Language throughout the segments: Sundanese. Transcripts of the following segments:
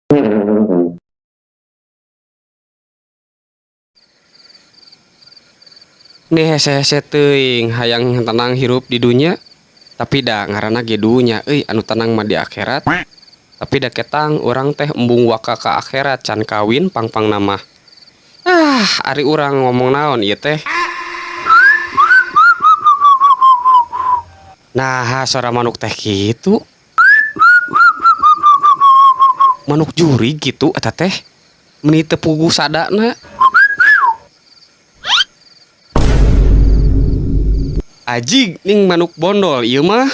Nih hese-hese teuing hayang tenang hirup di dunya, tapi da ngaranna ge dunya euy anu tenang mah di akhirat. Tapi da ketang urang teh embung waka ka akhirat can kawin pang-pangna mah. Ah, ari urang ngomong naon ieu teh. Naha sora manuk teh kitu. Manuk jurig kitu eta teh. Meuni teu puguh sadana. Ajig ning manuk bondol ieu mah.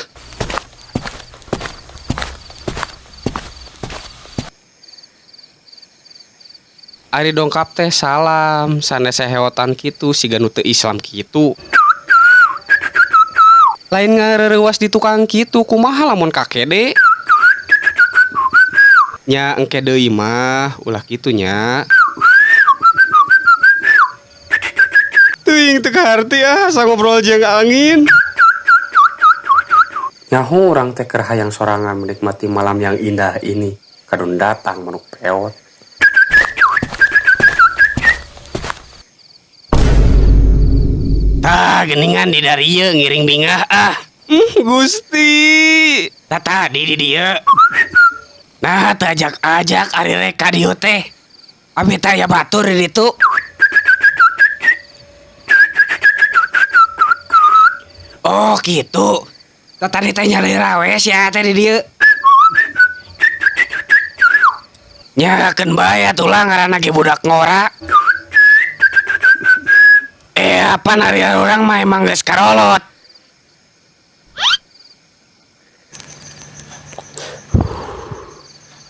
Ari dongkap teh salam sanes saheotan kitu siga nu teu Islam kitu. Lain ngareurewas di tukang kitu kumaha lamun kakede. Nya engke deui mah ulah kitu nya. Teuing teu kaharti ah asa ngobrol jeung angin. Nyaho urang teh keur hayang sorangan menikmati malam yang indah ini. Kadon datang manuk peot. Tah geuningan di darieu ngiring bingah ah. Gusti. Tah tadi di dieu. Nah teu ajak-ajak ari rek ka dieu teh. Abi teh aya batur di ditu. Oh kitu. Tah tadi teh nyalira we sia teh di dieu. Nya keun bae atuh lah ngaranna ge budak ngora. Apa nari urang mah emang geus karolot.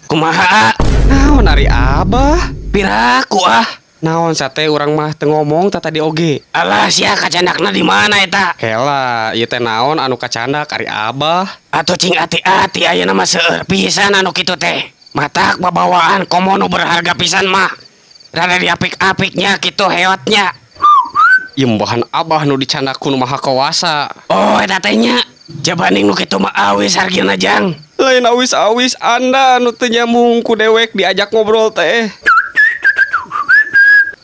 Kumaha? Naon ari abah? Piraku ah. Naon sate urang mah teu ngomong tah tadi oge. Alah sia kacandakna di mana eta? Hela, ieu teh naon anu kacandak ari abah? Atuh cing ati-ati ayeuna mah seueur pisan anu kitu teh. Matak babawaan komo nu berharga pisan mah. Rada diapik-apiknya kitu heotnya. Imbahan abah nu dicandak ku nu maha kawasa. Oh eta teh nya. Jabaning nu kitu mah awis hargina jang. Lain awis-awis anda nu teu nyambung ku dewek diajak ngobrol teh.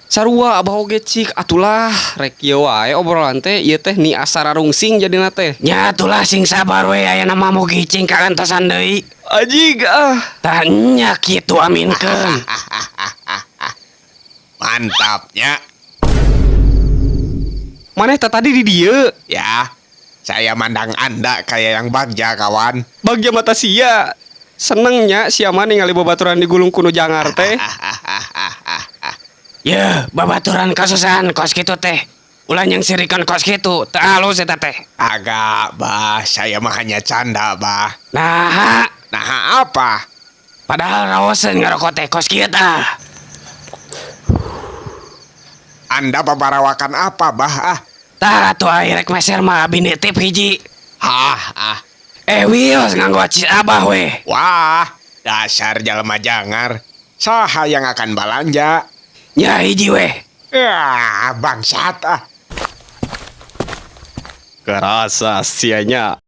Sarua abah oge cik atulah rek ieu wae obrolan teh ieu teh ni asa rarungsing jadina teh. Nya atulah sing sabar we ayeuna mah mugi cing kaantosan deui. Ajig ah. Tah nya kitu aminkeun. Mantapnya. Maneh teh tadi di dieu. Ya, saya mandang Anda kayak yang bagja kawan. Bagja mata sia. Senengnya sia mah ningali babaturan digulung ku nu jangar teh. Yeuh, babaturan kasusahan kos kitu teh. Ulah yang sirikan kos kitu, teu alus eta teh. Agak, bah, saya mah hanya canda, bah. Naha? Naha apa? Padahal raoseun ngarokok teh kos kieu tah. Anda babarawakan apa, bah? Ah. Tah atuh ai rek meser mah abi nitip hiji. Hah, ah. Wios nganggo acis abah we. Wah, dasar jelema jangar. Saha yang akan balanja? Nya hiji we. Ah, bangsat ah. Kerasa sianya.